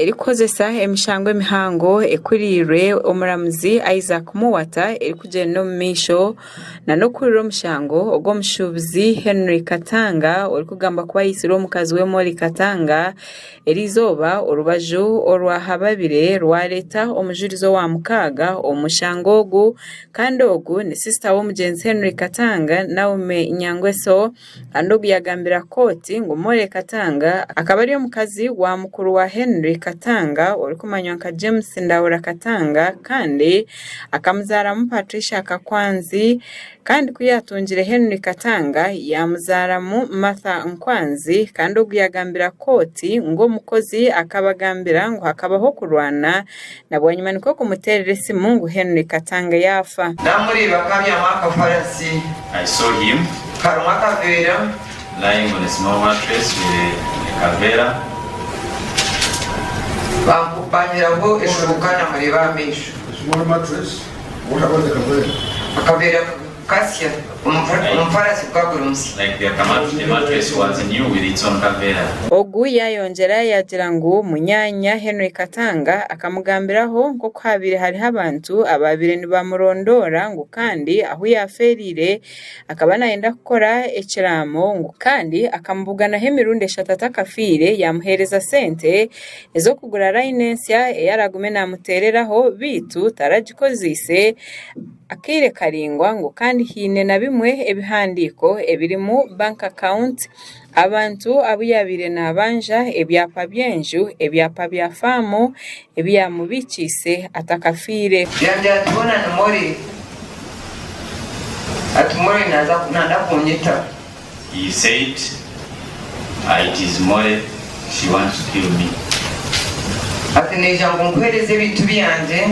erikukozesa emishango emihango ekuriirwe omuramuzi Isaac Muwata erikugyenda omu maisho n'okuhurira omushango ogw'omushuubuzi Henry Katanga orikugambwa kuba aitsirwe omukazi we Molly Katanga. Eriizooba orubaju orwahababire rwareeta omujurizi owamukaaga omu mushango ogu kandi ogu ni sisita w'omugyenzi Henry Katanga, Naomi Nyangweso. Kandi ogu yagambira kooti ngu Molly Katanga akaba ari omukazi wa mukuru wa Henry Katanga orikumanywa nka James Ndahura Katanga kandi akamuzaaramu Patricia Kakwanzi kandi ku yaatungire Henry Katanga yaamuzaaramu Martha Nkwanzi kandi ogu yagambira kooti ngu omukozi akabagambira ngu hakabaho okurwana na bwanyima nikwo kumuteerera esimu ngu Henry Katanga yaafa. Naamureeba akabyami aha kafarasi. I saw him. Karimu akaveera. Lying on a small mattress with a kaveera. Baanyihiraho eshuuka naamureeba aha maisho. A small mattress, what about the kaveera? Akaveera kasya, omufarasi gukaba guri musya. Like the mattress was new with its own kaveera. Ogu yaayongyera yaagira ngu munyaanya Henry Katanga akamugambiraho nk'oku haabaire hariho abantu abaabaire nibamurondoora ngu kandi ahu yaafeereire akaba naayenda kukora ekiraamo ngu kandi akamubuganaho emirundi eshatu atakafiire yaamuheereza sente ez'okugura layini ensya ei araagume naamuteereraho beitu taragikozeise akaire karaingwa ngu kandi haine na bimwe ebihandiiko ebirimu bank account, abantu abu yaabaire naabanja, ebyapa by'enju, ebyapa bya faamu ebi yaamubiikiise atakafiire. Yangira ati, Hoona ni Molly. Ati, Molly naaza kunyita. He said, It is Molly, she wants to kill me. Ati, Naija ngu nkuheereze ebintu byangye.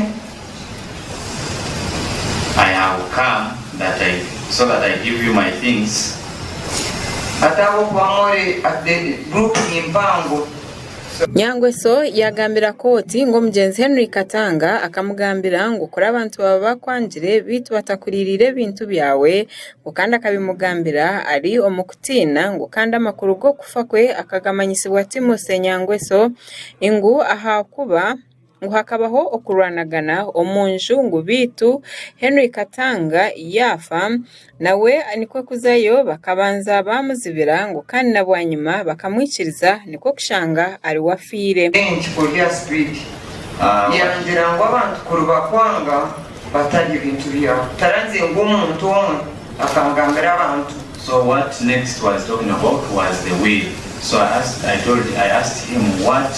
I have come that I, so that I give you my things. Ati, Ahabw'okuba Molly, ati, the group ni mpango. Nyangweso yaagambira kooti ngu omugyenzi Henry Katanga akamugambira ngu kuri abantu baba bakwangire beitu batakuriiriire ebintu byawe ngu kandi akabimugambira ari omu kutiina ngu kandi amakuru g'okufa kwe akagamanyisibwa Timothy Nyangweso ngu ahakuba ngu hakabaho okurwanagana omu nju ngu beitu Henry Katanga yaafa nawe nikwo kuzayo bakabanza baamuzibira ngu kandi na bwanyima bakamwikiriza nikwo kushanga ariwe afiire. Kurya speed yangira ngu abantu kuri bakwanga batarya ebintu byawe taranzire ngu omuntu omwe akangambira abantu. So what next was talking about was the will so I asked I told I asked him what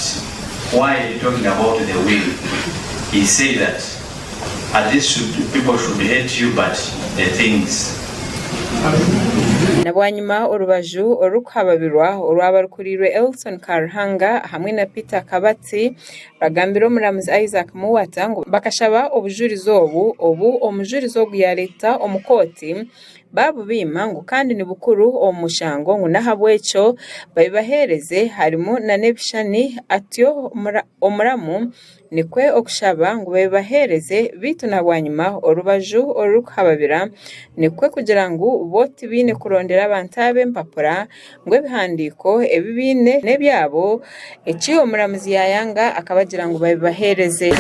why are you talking about the will he said that at least should people should hate you but the things. Na bwanyima orubaju orurikuhababirwa orwaba rukuriirwe Elton Karuhanga hamwe na Peter Kabatsi Bagambira omuramuzi Isaac Muwata ngu bakashaba obujurizi obu, obu omujurizi ogu yaareeta omu kooti baabubiima ngu kandi ni bukuru omu mushango ngu n'ahabw'ekyo babibaheereze harimu n'ebishushani atyo omuramu nikwo okushaba ngu babibaheereze beitu na bwanyima orubaju orurikuhababira nikwo kugira ngu bo tibaine kurondera abantu aba empapura ngu ebihandiiko ebi baine n'ebyabo, eki omuramuzi yaayanga akabagira ngu babibaheereze.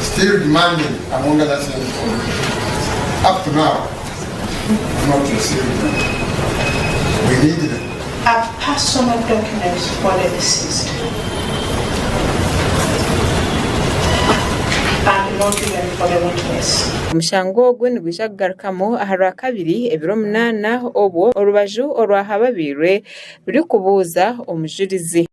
Still demanding among other things up to now not received them. We need them. Are personal documents for the deceased and not even for the witness. Omushango ogu nigwija kugarukamu aha Rwakabiri ebiro munaana obwo orubaju orwahababiirwe rurikubuuza omujurizi.